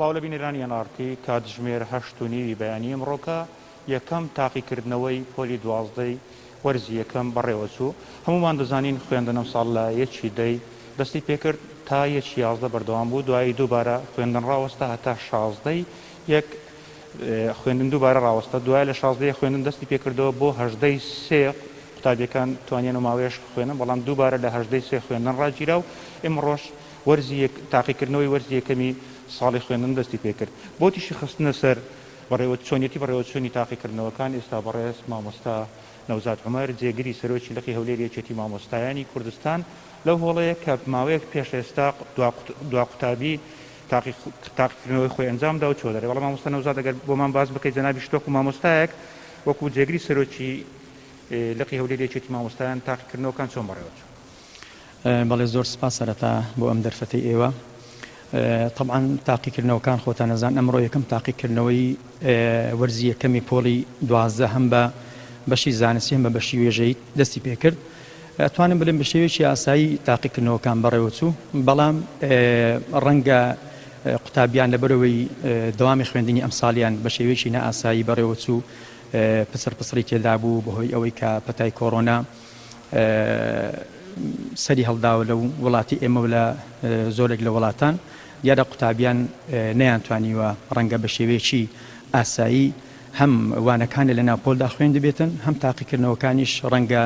سڵاو لە بینەرانی ئێن ئاڕ تی، کاتژمێر هەشت و نیوی بەیانی ئەمڕۆکە یەکەم تاقیکردنەوەی پۆلی دوازدەی وەرزی یەکەم بەڕێوەچوو. هەموومان دەزانین خوێندن ئەمساڵ لە یەکی دەی دەستی پێکرد تا یەکی 11 بەردەوام بوو، دوایی دووبارە خوێندن ڕاوەستا هەتا شازدەی یەک خوێندن دووبارە ڕاوەستا، دوای لە شازدەی یەک خوێندن دەستی پێکردەوە بۆ هەژدەی سێ قوتابیەکان توانیان ئەو ماوەیەش بخوێنن، بەڵام دووبارە لە هەژدەی سێ خوێندن ڕاگیرا و ئمڕۆش وەرزی یەک تاقیکردنەوەی وەرزی یەکەمی ساڵی خوێندن دەستی پێکرد. بۆ تیشک خستنە سەر بەڕێوە چۆنیەتی بەڕێوەچوونی تاقیکردنەوەکان ئێستا بەڕێز مامۆستا نەوزاد عومەر جێگری سەرۆکی لقی هەولێری یەکێتی مامۆستایانی کوردستان لەو هۆڵەیە کە ماوەیەک پێش ئێستا دوا قوتابی تاقیکردنەوەی خۆی ئەنجام دا و چووە دەرێ. بەڵام مامۆستا نەوزاد ئەگەر بۆمان باس بکەیت جەنابیشت وەکو مامۆستایەک وەکو جێگری سەرۆکی لقی هەولێری یەکێتی مامۆستایان تاقیکردنەوەکان چۆن بەڕێوەچوو؟ بەڵێ زۆر سپاس سەرەتا بۆ ئەم دەرفەتەی ئێوە. تەبعەن تاقیکردنەوەکان خۆتان ئەزان ئەمڕۆ یەکەم تاقیکردنەوەی وەرزی یەکەمی پۆڵی 12 هەم بە بەشی زانستی هەم بە بەشی وێژەیی دەستی پێکرد. ئەتوانم بڵێم بە شێوەیەکی ئاسایی تاقیکردنەوەکان بەڕێوەچوو بەڵام ڕەنگە قوتابیان لەبەرەوەی دەوامی خوێندنی ئەمساڵیان بە شێوەیەکی نائاسایی بەڕێوەچوو پچڕ پچڕی تێدا بوو بەهۆی ئەوەی کە پەتای کۆرۆنا سەری هەڵداوە لە وڵاتی ئێمە و لە زۆرێک لە وڵاتان دیارە قوتابیان نەیانتوانیوە ڕەنگە بە شێوەیەکی ئاسایی هەم وانەکانی لە ناو پۆلدا خوێندبێتن هەم تاقیکردنەوەکانیش ڕەنگە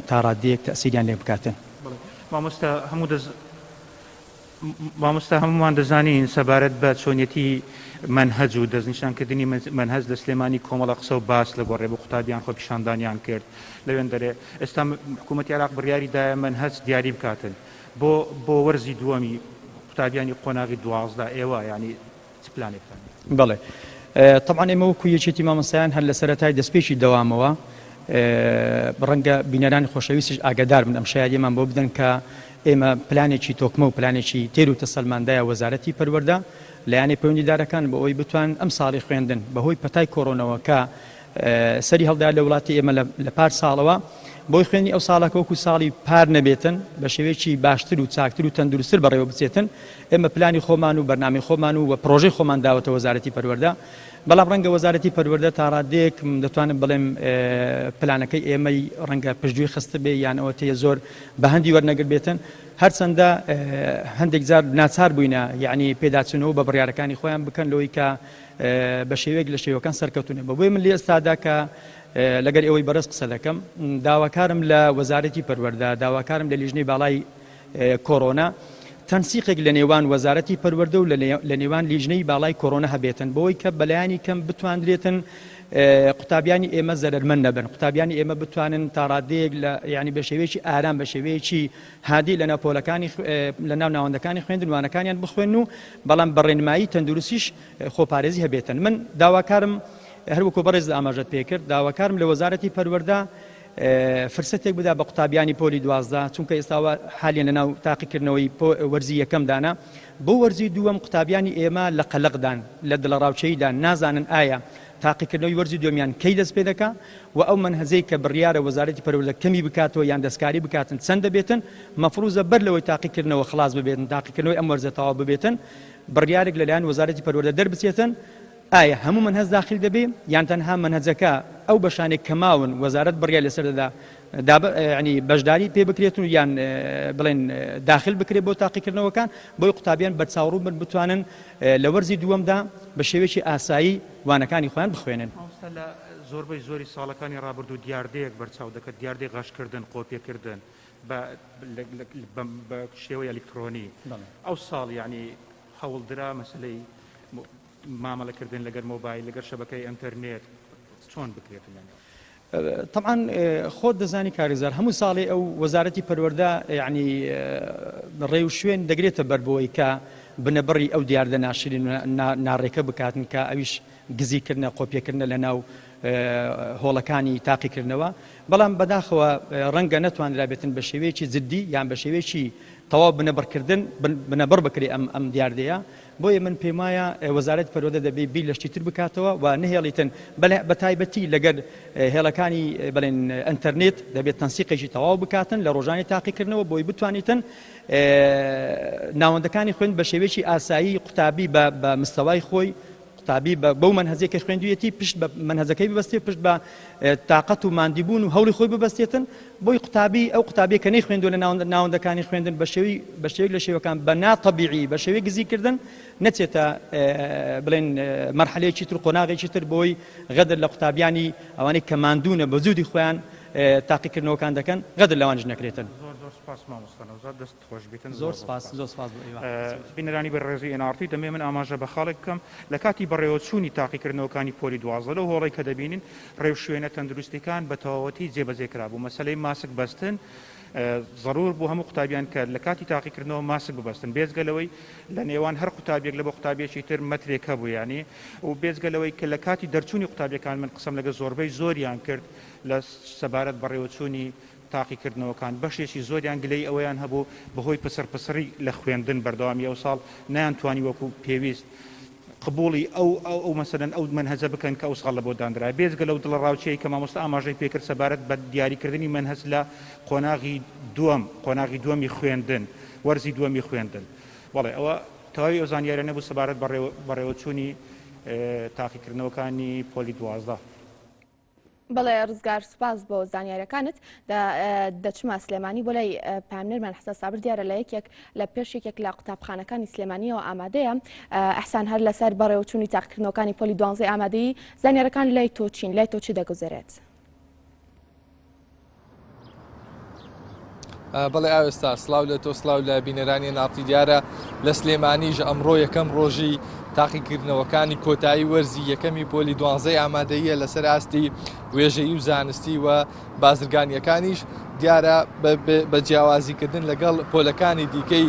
تا ڕادەیەک تەئسیریان لێ بکاتن. مامۆستا هەموو دەز مامۆستا هەموومان دەزانین سەبارەت بە چۆنیەتی مەنهەج و دەستنیشانکردنی مەنهەج لە سلێمانی کۆمەڵە قسە و باس لە گۆڕێ بوو، قوتابیان خۆپیشاندانیان کرد لەوێندەرێ، ئێستا حکوومەتی عێراق بڕیاری دایە مەنهەج دیاری بکاتن بۆ بۆ وەرزی دووەمی قوتابیانی قۆناغی 12 ئێوە یانی چ پلانێکتان هەیە؟ بەڵێ تەبعەن ئێمە وەکو یەکێتی مامۆستایان هەر لە سەرەتای دەستپێکی دەوامەوە ڕەنگە بینەرانی خۆشەویستیش ئاگادار بن ئەم شایەدیەمان بۆ بدەن کە ئێمە پلانێکی تۆکمە و پلانێکی تێر و تەسەلماندایە وەزارەتی پەروەردە لایەنە پەیوەندیدارەکان بۆ ئەوەی بتوان ئەم ساڵی خوێندن بەهۆی پەتای کۆرۆنەوە کە سەری هەڵدا لە وڵاتی ئێمە لە پار ساڵەوە بۆی خوێنی ئەو ساڵەکە وەکو ساڵی پار نەبێتن بە شێوەیەکی باشتر و چاکتر و تەندروستتر بەڕێوە بچێتن ئێمە پلانی خۆمان و بەرنامەی خۆمان و و پرۆژەی خۆمان داوەتە وەزارەتی پەروەردە بەڵام ڕەنگە وەزارەتی پەروەردە تا ڕادەیەک دەتوانم بڵێم پلانەکەی ئێمەی ڕەنگە پشتگوێ خستبێ یان ئەوەتەیە زۆر بە هەندی وەرنەگربێتن هەرچەندە هەندێک جار ناچار بووینە یعنی پێداچوونەوە بە بڕیارەکانی خۆیان بکەن لەوەی کە بە شێوەیەک لە شێوەکان سەرکەوتونە بە بۆیە من لە ئێستادا کە لەگەر ئێوەی بەڕێز قسە دەکەم داواکارم لە وەزارەتی پەروەردە داواکارم لە لیژنەی باڵای کۆرۆنا تەنسیقێک لە نێوان وەزارەتی پەروەردە و لە نێوان لیژنەی باڵای کۆرۆنا هەبێتن بۆی کە بەلایانی کەم بتواندرێتن قوتابیانی ئێمە زەرەرمەند نەبن قوتابیانی ئێمە بتوانن تا ڕادەیەک لە یعنی بە شێوەیەکی ئارام بە شێوەیەکی هادی لە ناو پۆلەکانی لە ناو ناوەندەکانی خوێندن وانەکانیان بخوێن و بەڵام بە ڕێنمایی تەندروستیش خۆپارێزی هەبێتن من داواکارم هەروەکو بەڕێز ئاماژەت پێکرد داواکارم لە وەزارەتی پەروەردە فرسەتێک بدا بە قوتابیانی پۆلی 12 چونکە ئێستاوە حالیان لە ناو تاقیکردنەوەی وەرزی یەکەمدانە بۆ وەرزی دووەم قوتابیانی ئێمە لە قەلەقدان لە دڵەڕاوکێیدان نازانن ئایا تاقیکردنەوەی وەرزی دووەمیان کەی دەست پێ دەکا و ئەو مەنهەجەی کە بڕیارە وەزارەتی پەروەردە کەمی بکاتەوە یان دەستکاری بکاتن چەند دەبێتن، مەفروزە بەر لەوەی تاقیکردنەوە خڵاس ببێتن، تاقیکردنەوەی ئەم وەرزە تەواو ببێتن، بڕیارێک لەلایەن وەزارەتی پەروەردە دەربچێتن، ئایا هەموو مەنهەج داخیل دەبێ یان تەنها مەنهەجەکە ئەو بەشانەی کە ماون وەزارەت بڕیار لەسەر دەدا یانی بەشداری پێ بکرێت و یان بڵێن داخل بکرێت بۆ تاقیکردنەوەکان بۆی قوتابیان بەرچاوڕوون بن بتوانن لە وەرزی دووەمدا بە شێوەیەکی ئاسایی وانەکانی خۆیان بخوێنن. مامۆستا لە زۆربەی زۆری ساڵەکانی ڕابردوو دیاردەیەک بەرچاو دەکەت دیاردەی غەشکردن، قۆپیەکردن بە بە شێوەی ئەلیکترۆنی ئەو ساڵ یانی هەوڵدرا مەسەلەی مامەڵەکردن لەگەر مۆبایل لەگەر شەبەکەی ئەنتەرنێت چۆن بکرێتن یانی؟ تەبعەن خۆت دەزانی کاک رزار هەموو ساڵێ ئەو وەزارەتی پەروەردە یعنی ڕێ و شوێن دەگرێتە بەر بۆی کە بنەبڕی ئەو دیاردە ناشرین و ناڕێکە بکاتن کە ئەویش گزیکردنە قۆپیەکردنە لە ناو هۆڵەکانی تاقیکردنەوە بەڵام بەداخەوە ڕەنگە نەتوانرابێتن بە شێوەیەکی جددی یان بە شێوەیەکی. تەواو بنەبڕکردن بنەبڕ بکرێ ئەم ئەم دیاردەیە بۆیە من پێموایە وەزارەتی پەروەردە دەبێ بیر لە شتی تر بکاتەوە و نەهێڵیتن بەلێ بە تایبەتی لەگەر هێڵەکانی بڵێن ئەنتەرنێت دەبێت تەنسیقێکی تەواو بکاتن لە ڕۆژانی تاقیکردنەوە بۆی بتوانیتن ناوەندەکانی خوێند بە شێوەیەکی ئاسایی قوتابی بە بە مستەوای خۆی قوتابی بە بەو مەنهەجەی کە خوێندوویەتی پشت بە مەنهەجەکەی ببەستێ پشت بە تاقەت و ماندیبوون و هەوڵی خۆی ببەستێتن بۆی قوتابی ئەو قوتابیە کە نەیخوێندووە لە ناوەندەکانی خوێندن بە شێوەی بە شێوەیەک لە شێوەکان بە ناتەبیعی بە شێوەی گزیکردن نەچێتە بڵێن مەرحەلەیەکی تر قۆناغێکی تر بۆی غەدر لە قوتابیانی ئەوانەی کە ماندوونە بە جودی خۆیان تاقیکردنەوەکان دەکەن غەدر لەوانیش نەکرێتن. زۆر زۆر سوپاس مامۆستا نەوزاد دەست خۆش بیتن. زۆر سپاس زۆر سپاس بۆ ئێوە. بینەرانی بەڕێزی ئێن ئاڕ تی دەمەوێ من ئاماژە بە خاڵێک بکەم لە کاتی بەڕێوەچوونی تاقیکردنەوەکانی پۆلی 12 لەو هۆڵەی کە دەبینین ڕێوشوێنە تەندروستیکان بە تەواوەتی جێبەجێ کرابوو مەسەلەی ماسک بەستن زەرور بوو هەموو قوتابیان کە لە کاتی تاقیکردنەوە ماسک ببەستن بێجگە لەوەی لە نێوان هەر قوتابیەک لە بۆ قوتابیەکی تر مەترێک هەبوو یانی و بێجگە لەوەی کە لە کاتی دەرچوونی قوتابیەکان من قسەم لەگە زۆربەی زۆریان کرد لە سەبارەت بەڕێوەچوونی تاقیکردنەوەکان، بەشێکی زۆریان گلەیی ئەوەیان هەبوو بەهۆی پسڕ پسڕی لە خوێندن بەردەوامی ئەوساڵ نەیانتوانی وەکو پێویست قبوڵی ئەو ئەو مەسەلەن ئەو مەنهەجە بکەن کە ئەوساڵ لەبۆ دانرا بێجگە لەو دڵەڕاوکێی کە مامۆستا ئاماژەی پێکرد سەبارەت بە دیاریکردنی مەنهەج لە قۆناغی دووەم قۆناغی دووەمی خوێندن وەرزی دووەمی خوێندن بەڵێ ئەوە تەواوی ئەو زانیاریانە بوو سەبارەت بە بەڕێوەچوونی تاقیکردنەوەکانی پۆلی 12. بەڵێ ڕزگار سوپاس بۆ زانیارەکانت دەچمە سلێمانی بۆ لای پامنەرمان حسە سابر دیارە لە یەکێک لە پێش یەکێک لە قوتابخانەکانی سلێمانیەوە ئامادەیە ئەحسان هەر لەسەر بەڕێوەچوونی تاقیکردنەوەکانی پۆلی دوانزەی ئامادەیی زانیارەکان لای تۆ چین لای تۆ چی دەگوزەرێت؟ بەڵێ ئاوێستا سڵاو لە تۆ سڵاو لە بینەرانی ناڕتی دیارە لە سلێمانیش ئەمڕۆ یەکەم ڕۆژی تاقیکردنەوەکانی کۆتایی وەرزی یەکەمی پۆلی دوانزەی ئامادەییە لەسەر ئاستی وێژەیی و زانستی و بازرگانیەکانیش دیارە بە جیاوازیکردن لەگەڵ پۆلەکانی دیکەی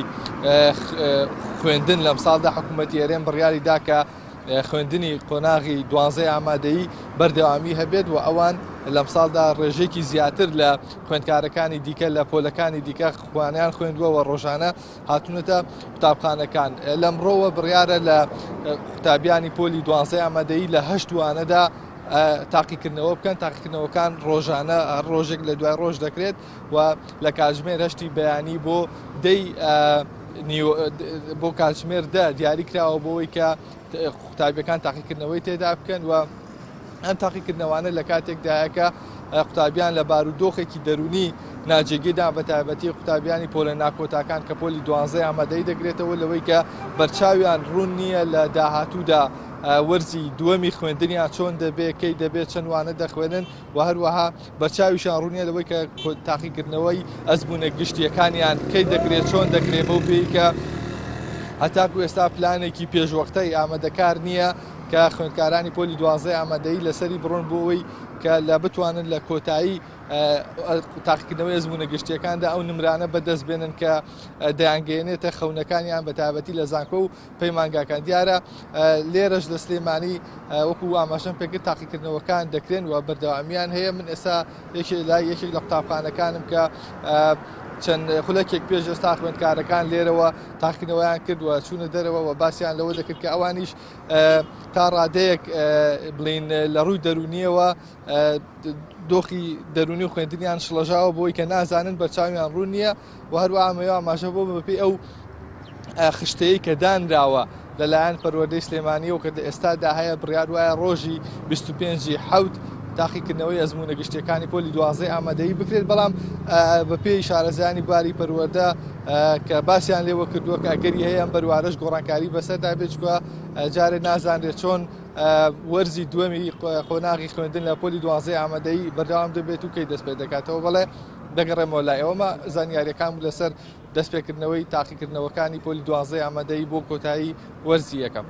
خوێندن لەم ساڵدا حکوومەتی هەرێم بڕیاری دا کە خوێندنی قۆناغی دوانزەی ئامادەیی بەردەوامی هەبێت و ئەوان لەمساڵدا ڕێژەیەکی زیاتر لە خوێندکارەکانی دیکە لە پۆلەکانی دیکە خوانیان خوێندووە و ڕۆژانە هاتوونەتە قوتابخانەکان لەمڕۆوە بڕیارە لە قوتابیانی پۆلی دوانزەی ئامادەیی لە هەشت وانەدا تاقیکردنەوە بکەن تاقیکردنەوەکان ڕۆژانە ڕۆژێک لە دوای ڕۆژ دەکرێت و لە کاتژمێر هەشتی بەیانی بۆ دەی بۆ کاتژمێر دە دیاری کراوە بۆەوەی کە قوتابیەکان تاقیکردنەوەی تێدا بکەن و ئەم تاقیکردنەوانە لە کاتێکدایە کە قوتابیان لە بارودۆخێکی دەرونی ناجێگیردا بە تایبەتی قوتابیانی پۆلە ناکۆتاکان کە پۆلی دوانزەی ئامادەی دەگرێتەوە لەوەی کە بەرچاویان ڕوون نییە لە داهاتوودا وەرزی دووەمی خوێندنیان چۆن دەبێت کەی دەبێت چەند وانە دەخوێنن و هەروەها بەرچاویشیان ڕوونیە لەوەی کە تاقیکردنەوەی ئەزموونە گشتیەکانیان کەی دەکرێت چۆن دەکرێت بەو پێی کە هەتاکو ئێستا پلانێکی پێشوەختەی ئامادەکار نییە کە خوێندکارانی پۆلی دوازدەی ئامادەیی لەسەری بڕۆن بۆ ئەوەی کە لە بتوانن لە کۆتایی تاقیکردنەوەی ئەزموونە گشتیەکاندا ئەو نمرانە بەدەست بێنن کە دەیانگەیەنێتە خەونەکانیان بە تایبەتی لە زانکۆ و پەیمانگاکان دیارە لێرەش لە سلێمانی وەکو ئاماژەم پێکرد تاقیکردنەوەکان دەکرێن و بەردەوامیان هەیە من ئێستا یەکێک لای یەکێک لە قوتابخانەکانم کە چەند خولەکێک پێش ئێستا خوێندکارەکان لێرەوە تاقیکردنەوەیان کرد و چوونە دەرەوە و باسییان لەوە دەکرد کە ئەوانیش تا ڕادەیەک بڵین لە ڕووی دەرونیەوە دۆخی دەرونی و خوێندنیان شڵەژاوە بۆی کە نازانن بەرچاویان ڕوون نییە و هەروەها ئەمەوێ ئاماژە بۆ بەپێی ئەو خشتەیە کە دانراوە لەلایەن پەروەردەی سلێمانیەوە کە لە ئێستادا هەیە بڕیار وایە ڕۆژی 25 حوت تاقیکردنەوەی ئەزموونە گشتیەکانی پۆلی دوازدەی ئامادەیی بکرێت بەڵام بەپێی شارەزایانی بواری پەروەردە کە باسیان لێوە کردووە کە ئەگەری هەیە ئەم بەروارەش گۆڕانکاری بەسەردا بێت چکە جارێ نازانرێت چۆن وەرزی دووەمی قۆناغی خوێندن لە پۆلی دوازدەی ئامادەیی بەردەوام دەبێت و کەی دەست پێ دەکاتەوە بەڵێ دەگەڕێمەوە لای ئەوەمە زانیاریەکان بوو لەسەر دەستپێکردنەوەی تاقیکردنەوەکانی پۆلی دوازدەی ئامادەیی بۆ کۆتایی وەرزی یەکەم.